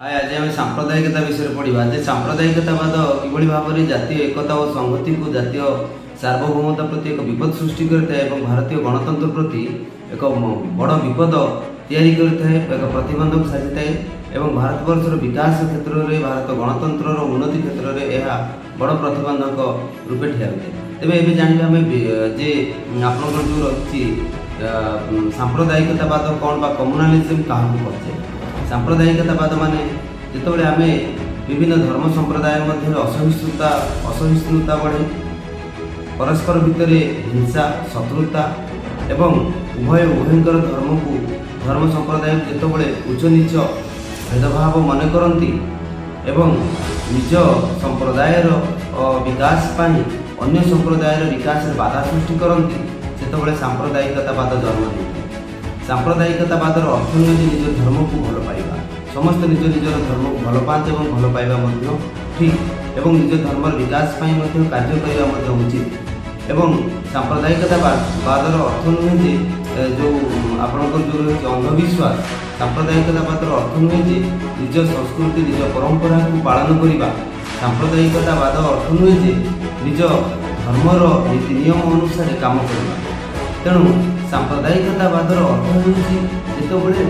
ଆଜି ଆମେ ସାମ୍ପ୍ରଦାୟିକତା ବିଷୟରେ ପଢ଼ିବା ଯେ ସାମ୍ପ୍ରଦାୟିକତାବାଦ କିଭଳି ଭାବରେ ଜାତୀୟ ଏକତା ଓ ସଂହତିକୁ, ଜାତୀୟ ସାର୍ବଭୌମତା ପ୍ରତି ଏକ ବିପଦ ସୃଷ୍ଟି କରିଥାଏ ଏବଂ ଭାରତୀୟ ଗଣତନ୍ତ୍ର ପ୍ରତି ଏକ ବଡ଼ ବିପଦ ତିଆରି କରିଥାଏ, ଏକ ପ୍ରତିବନ୍ଧକ ସାଜିଥାଏ ଏବଂ ଭାରତବର୍ଷର ବିକାଶ କ୍ଷେତ୍ରରେ, ଭାରତ ଗଣତନ୍ତ୍ରର ଉନ୍ନତି କ୍ଷେତ୍ରରେ ଏହା ବଡ଼ ପ୍ରତିବନ୍ଧକ ରୂପେ ଠିଆ ହୋଇଥାଏ। ତେବେ ଏବେ ଜାଣିବା ଆମେ ଯେ ଆପଣଙ୍କର ଯେଉଁ ରହିଛି ସାମ୍ପ୍ରଦାୟିକତାବାଦ କ'ଣ ବା କମ୍ୟୁନାଲିଜିମ୍ କାହାକୁ କୁହାଯାଏ। ସାମ୍ପ୍ରଦାୟିକତାବାଦ ମାନେ ଯେତେବେଳେ ଆମେ ବିଭିନ୍ନ ଧର୍ମ ସମ୍ପ୍ରଦାୟ ମଧ୍ୟରେ ଅସହିଷ୍ଣୁତା ବଢ଼େ, ପରସ୍ପର ଭିତରେ ହିଂସା, ଶତ୍ରୁତା ଏବଂ ଉଭୟ ଉଭୟଙ୍କର ଧର୍ମକୁ, ଧର୍ମ ସମ୍ପ୍ରଦାୟକୁ ଯେତେବେଳେ ଉଚ୍ଚ ନୀଚ ଭେଦଭାବ ମନେ କରନ୍ତି ଏବଂ ନିଜ ସମ୍ପ୍ରଦାୟର ବିକାଶ ପାଇଁ ଅନ୍ୟ ସମ୍ପ୍ରଦାୟର ବିକାଶରେ ବାଧା ସୃଷ୍ଟି କରନ୍ତି, ସେତେବେଳେ ସାମ୍ପ୍ରଦାୟିକତାବାଦ ଜନ୍ମ ନେଇଥାଏ। ସାମ୍ପ୍ରଦାୟିକତାବାଦର ଅର୍ଥ ନୁହେଁ ଯେ ନିଜ ଧର୍ମକୁ ଭଲ ପାଇବା। ସମସ୍ତେ ନିଜ ନିଜର ଧର୍ମକୁ ଭଲ ପାଆନ୍ତି ଏବଂ ଭଲ ପାଇବା ମଧ୍ୟ ଠିକ୍ ଏବଂ ନିଜ ଧର୍ମର ବିକାଶ ପାଇଁ ମଧ୍ୟ କାର୍ଯ୍ୟ କରିବା ମଧ୍ୟ ଉଚିତ। ଏବଂ ସାମ୍ପ୍ରଦାୟିକତାବାଦର ଅର୍ଥ ନୁହେଁ ଯେ ଯେଉଁ ଆପଣଙ୍କର ଯେଉଁ ରହିଛି ଅନ୍ଧବିଶ୍ୱାସ। ସାମ୍ପ୍ରଦାୟିକତାବାଦର ଅର୍ଥ ନୁହେଁ ଯେ ନିଜ ସଂସ୍କୃତି, ନିଜ ପରମ୍ପରାକୁ ପାଳନ କରିବା। ସାମ୍ପ୍ରଦାୟିକତାବାଦ ଅର୍ଥ ନୁହେଁ ଯେ ନିଜ ଧର୍ମର ନୀତି ନିୟମ ଅନୁସାରେ କାମ କରିବା। ତେଣୁ ସାମ୍ପ୍ରଦାୟିକତାବାଦର ଅର୍ଥ ହେଉଛି ଯେତେବେଳେ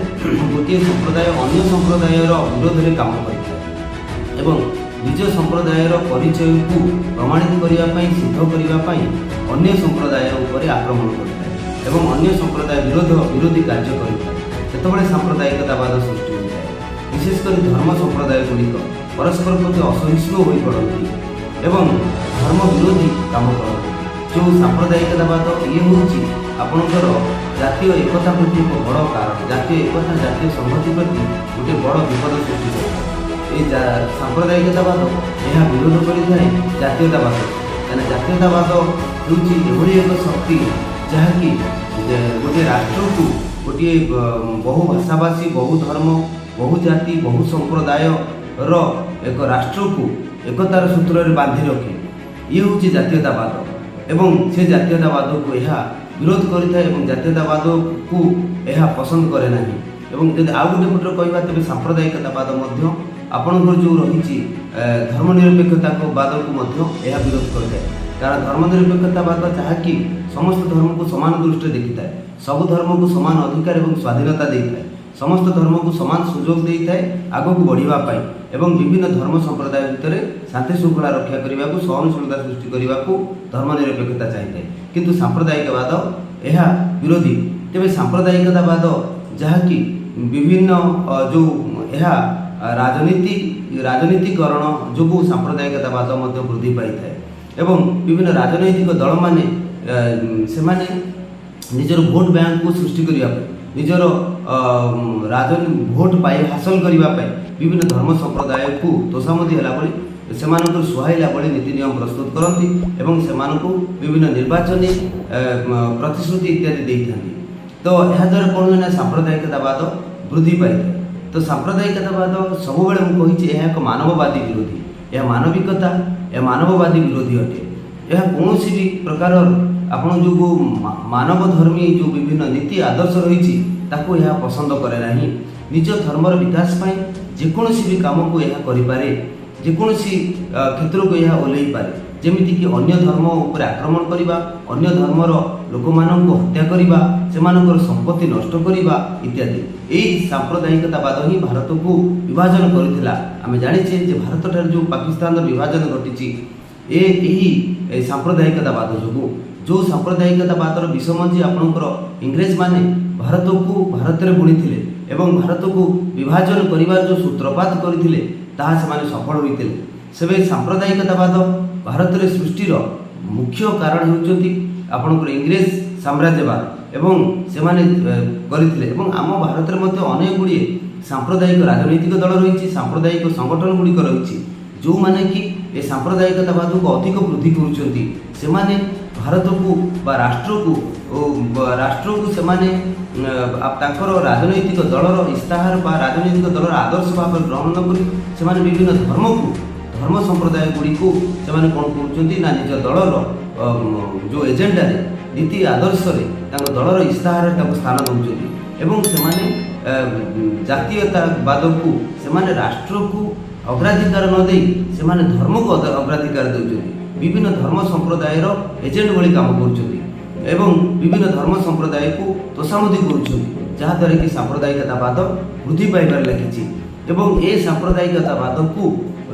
ଗୋଟିଏ ସମ୍ପ୍ରଦାୟ ଅନ୍ୟ ସମ୍ପ୍ରଦାୟର ବିରୋଧରେ କାମ କରିଥାଏ ଏବଂ ନିଜ ସମ୍ପ୍ରଦାୟର ପରିଚୟକୁ ପ୍ରମାଣିତ କରିବା ପାଇଁ, ସିଦ୍ଧ କରିବା ପାଇଁ ଅନ୍ୟ ସମ୍ପ୍ରଦାୟ ଉପରେ ଆକ୍ରମଣ କରିଥାଏ ଏବଂ ଅନ୍ୟ ସମ୍ପ୍ରଦାୟ ବିରୋଧୀ କାର୍ଯ୍ୟ କରିଥାଏ, ସେତେବେଳେ ସାମ୍ପ୍ରଦାୟିକତାବାଦ ସୃଷ୍ଟି ହୋଇଥାଏ। ବିଶେଷ କରି ଧର୍ମ ସମ୍ପ୍ରଦାୟ ଗୁଡ଼ିକ ପରସ୍ପର ପ୍ରତି ଅସହିଷ୍ଣୁ ହୋଇପଡ଼ନ୍ତି ଏବଂ ଧର୍ମ ବିରୋଧୀ କାମ କରନ୍ତି। ଯେଉଁ ସାମ୍ପ୍ରଦାୟିକତାବାଦ, ଇଏ ହେଉଛି ଆପଣଙ୍କର ଜାତୀୟ ଏକତା ପ୍ରତି ଏକ ବଡ଼ କାରଣ। ଜାତୀୟ ଏକତା, ଜାତୀୟ ସଂହତି ପ୍ରତି ଗୋଟିଏ ବଡ଼ ବିପଦ ସୃଷ୍ଟି କରିଥାଏ ଏଇ ସାମ୍ପ୍ରଦାୟିକତାବାଦ। ଏହା ବିରୋଧ କରିଥାଏ ଜାତୀୟତାବାଦ, କାହିଁକିନା ଜାତୀୟତାବାଦ ହେଉଛି ଏଭଳି ଏକ ଶକ୍ତି ଯାହାକି ଯେ ଗୋଟିଏ ରାଷ୍ଟ୍ରକୁ ଗୋଟିଏ ବହୁ ଭାଷାଭାଷୀ, ବହୁ ଧର୍ମ, ବହୁ ଜାତି, ବହୁ ସମ୍ପ୍ରଦାୟର ଏକ ରାଷ୍ଟ୍ରକୁ ଏକତାର ସୂତ୍ରରେ ବାନ୍ଧି ରଖେ। ଇଏ ହେଉଛି ଜାତୀୟତାବାଦ ଏବଂ ସେ ଜାତୀୟତାବାଦକୁ ଏହା ବିରୋଧ କରିଥାଏ ଏବଂ ଜାତୀୟତାବାଦକୁ ଏହା ପସନ୍ଦ କରେ ନାହିଁ। ଏବଂ ଯଦି ଆଉ ଗୋଟେ ପଟରେ କହିବା, ତେବେ ସାମ୍ପ୍ରଦାୟିକତାବାଦ ମଧ୍ୟ ଆପଣଙ୍କର ଯେଉଁ ରହିଛି ଧର୍ମନିରପେକ୍ଷତାକୁ ବାଦକୁ ମଧ୍ୟ ଏହା ବିରୋଧ କରିଥାଏ। କାରଣ ଧର୍ମନିରପେକ୍ଷତାବାଦ ଯାହାକି ସମସ୍ତ ଧର୍ମକୁ ସମାନ ଦୃଷ୍ଟିରେ ଦେଖିଥାଏ, ସବୁ ଧର୍ମକୁ ସମାନ ଅଧିକାର ଏବଂ ସ୍ୱାଧୀନତା ଦେଇଥାଏ, ସମସ୍ତ ଧର୍ମକୁ ସମାନ ସୁଯୋଗ ଦେଇଥାଏ ଆଗକୁ ବଢ଼ିବା ପାଇଁ ଏବଂ ବିଭିନ୍ନ ଧର୍ମ ସମ୍ପ୍ରଦାୟ ଭିତରେ ଶାନ୍ତି ଶୃଙ୍ଖଳା ରକ୍ଷା କରିବାକୁ, ସହନଶୀଳତା ସୃଷ୍ଟି କରିବାକୁ ଧର୍ମନିରପେକ୍ଷତା ଚାହିଁଥାଏ। କିନ୍ତୁ ସାମ୍ପ୍ରଦାୟିକବାଦ ଏହା ବିରୋଧୀ। ତେବେ ସାମ୍ପ୍ରଦାୟିକତାବାଦ ଯାହାକି ବିଭିନ୍ନ ଯେଉଁ ଏହା ରାଜନୀତିକରଣ ଯୋଗୁଁ ସାମ୍ପ୍ରଦାୟିକତାବାଦ ମଧ୍ୟ ବୃଦ୍ଧି ପାଇଥାଏ ଏବଂ ବିଭିନ୍ନ ରାଜନୈତିକ ଦଳମାନେ ସେମାନେ ନିଜର ଭୋଟ ବ୍ୟାଙ୍କକୁ ସୃଷ୍ଟି କରିବା ପାଇଁ, ନିଜର ଭୋଟ ପାଇ ହାସଲ କରିବା ପାଇଁ ବିଭିନ୍ନ ଧର୍ମ ସମ୍ପ୍ରଦାୟକୁ ତୋଷାମଦି ହେଲା ଭଳି, ସେମାନଙ୍କର ସୁହାଇଲା ଭଳି ନୀତି ନିୟମ ପ୍ରସ୍ତୁତ କରନ୍ତି ଏବଂ ସେମାନଙ୍କୁ ବିଭିନ୍ନ ନିର୍ବାଚନୀ ପ୍ରତିଶ୍ରୁତି ଇତ୍ୟାଦି ଦେଇଥାନ୍ତି। ତ ଏହାଦ୍ୱାରା କ'ଣ ହୁଏ ନା ସାମ୍ପ୍ରଦାୟିକତାବାଦ ବୃଦ୍ଧି ପାଇଥାଏ। ତ ସାମ୍ପ୍ରଦାୟିକତାବାଦ ସବୁବେଳେ ମୁଁ କହିଛି, ଏହା ଏକ ମାନବବାଦୀ ବିରୋଧୀ। ଏହା ମାନବିକତା, ଏହା ମାନବବାଦୀ ବିରୋଧୀ ଅଟେ। ଏହା କୌଣସି ବି ପ୍ରକାର ଆପଣ ଯେଉଁ ମାନବ ଧର୍ମୀ ଯେଉଁ ବିଭିନ୍ନ ନୀତି ଆଦର୍ଶ ରହିଛି, ତାକୁ ଏହା ପସନ୍ଦ କରେ ନାହିଁ। ନିଜ ଧର୍ମର ବିକାଶ ପାଇଁ ଯେକୌଣସି ବି କାମକୁ ଏହା କରିପାରେ, ଯେକୌଣସି କ୍ଷେତ୍ରକୁ ଏହା ଓହ୍ଲେଇ ପାରେ, ଯେମିତିକି ଅନ୍ୟ ଧର୍ମ ଉପରେ ଆକ୍ରମଣ କରିବା, ଅନ୍ୟ ଧର୍ମର ଲୋକମାନଙ୍କୁ ହତ୍ୟା କରିବା, ସେମାନଙ୍କର ସମ୍ପତ୍ତି ନଷ୍ଟ କରିବା ଇତ୍ୟାଦି। ଏହି ସାମ୍ପ୍ରଦାୟିକତାବାଦ ହିଁ ଭାରତକୁ ବିଭାଜନ କରିଥିଲା। ଆମେ ଜାଣିଛେ ଯେ ଭାରତଠାରୁ ଯେଉଁ ପାକିସ୍ତାନର ବିଭାଜନ ଘଟିଛି, ଏହି ସାମ୍ପ୍ରଦାୟିକତାବାଦ ଯୋଗୁଁ। ଯେଉଁ ସାମ୍ପ୍ରଦାୟିକତାବାଦର ବିଷମଞ୍ଜି ଆପଣଙ୍କର ଇଂରେଜମାନେ ଭାରତରେ ବୁଣିଥିଲେ ଏବଂ ଭାରତକୁ ବିଭାଜନ କରିବାର ଯେଉଁ ସୂତ୍ରପାତ କରିଥିଲେ, ତାହା ସେମାନେ ସଫଳ ହୋଇଥିଲେ। ସେବେ ସାମ୍ପ୍ରଦାୟିକତାବାଦ ଭାରତରେ ସୃଷ୍ଟିର ମୁଖ୍ୟ କାରଣ ହେଉଛନ୍ତି ଆପଣଙ୍କର ଇଂରେଜ ସାମ୍ରାଜ୍ୟବାଦ ଏବଂ ସେମାନେ କରିଥିଲେ। ଏବଂ ଆମ ଭାରତରେ ମଧ୍ୟ ଅନେକ ଗୁଡ଼ିଏ ସାମ୍ପ୍ରଦାୟିକ ରାଜନୈତିକ ଦଳ ରହିଛି, ସାମ୍ପ୍ରଦାୟିକ ସଂଗଠନ ଗୁଡ଼ିକ ରହିଛି, ଯେଉଁମାନେ କି ଏ ସାମ୍ପ୍ରଦାୟିକତାବାଦକୁ ଅଧିକ ବୃଦ୍ଧି କରୁଛନ୍ତି। ସେମାନେ ଭାରତକୁ ବା ରାଷ୍ଟ୍ରକୁ ସେମାନେ ତାଙ୍କର ରାଜନୈତିକ ଦଳର ଇସ୍ତାହାର ବା ରାଜନୈତିକ ଦଳର ଆଦର୍ଶ ଭାବରେ ଗ୍ରହଣ ନ କରି ସେମାନେ ବିଭିନ୍ନ ଧର୍ମକୁ, ଧର୍ମ ସମ୍ପ୍ରଦାୟ ଗୁଡ଼ିକୁ ସେମାନେ କ'ଣ କରୁଛନ୍ତି ନା ନିଜ ଦଳର ଯେଉଁ ଏଜେଣ୍ଡାରେ, ନୀତି ଆଦର୍ଶରେ, ତାଙ୍କ ଦଳର ଇସ୍ତାହାରରେ ତାକୁ ସ୍ଥାନ ଦେଉଛନ୍ତି ଏବଂ ସେମାନେ ଜାତୀୟତାବାଦକୁ ସେମାନେ ରାଷ୍ଟ୍ରକୁ ଅଗ୍ରାଧିକାର ନ ଦେଇ ସେମାନେ ଧର୍ମକୁ ଅଗ୍ରାଧିକାର ଦେଉଛନ୍ତି। ବିଭିନ୍ନ ଧର୍ମ ସମ୍ପ୍ରଦାୟର ଏଜେଣ୍ଟ ଭଳି କାମ କରୁଛନ୍ତି ଏବଂ ବିଭିନ୍ନ ଧର୍ମ ସମ୍ପ୍ରଦାୟକୁ ତୋଷାମଦି କରୁଛନ୍ତି, ଯାହାଦ୍ୱାରା କି ସାମ୍ପ୍ରଦାୟିକତାବାଦ ବୃଦ୍ଧି ପାଇବାରେ ଲାଗିଛି। ଏବଂ ଏ ସାମ୍ପ୍ରଦାୟିକତାବାଦକୁ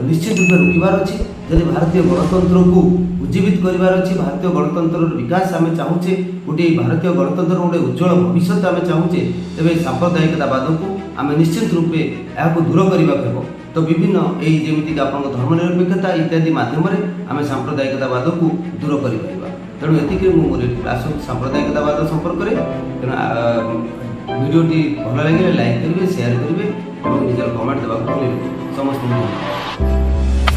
ନିଶ୍ଚିତ ରୂପେ ରୋକିବାର ଅଛି, ଯଦି ଭାରତୀୟ ଗଣତନ୍ତ୍ରକୁ ଉଜ୍ଜୀବିତ କରିବାର ଅଛି, ଭାରତୀୟ ଗଣତନ୍ତ୍ରର ବିକାଶ ଆମେ ଚାହୁଁଛେ, ଗୋଟିଏ ଭାରତୀୟ ଗଣତନ୍ତ୍ରର ଗୋଟେ ଉଜ୍ଜଳ ଭବିଷ୍ୟତ ଆମେ ଚାହୁଁଛେ, ତେବେ ସାମ୍ପ୍ରଦାୟିକତାବାଦକୁ ଆମେ ନିଶ୍ଚିତ ରୂପେ ଏହାକୁ ଦୂର କରିବାକୁ ହେବ। ତ ବିଭିନ୍ନ ଏଇ ଯେମିତିକି ଆପଣଙ୍କ ଧର୍ମନିରପେକ୍ଷତା ଇତ୍ୟାଦି ମାଧ୍ୟମରେ ଆମେ ସାମ୍ପ୍ରଦାୟିକତାବାଦକୁ ଦୂର କରିପାରିବା। ତେଣୁ ଏତିକି ମୁଁ ମୋର କ୍ଲାସ୍ ସାମ୍ପ୍ରଦାୟିକତାବାଦ ସମ୍ପର୍କରେ। ତେଣୁ ଭିଡ଼ିଓଟି ଭଲ ଲାଗିଲେ ଲାଇକ୍ କରିବେ, ସେୟାର କରିବେ ଏବଂ ନିଜର କମେଣ୍ଟ ଦେବାକୁ ଭୁଲିବେନି। ସମସ୍ତଙ୍କୁ ଧନ୍ୟବାଦ।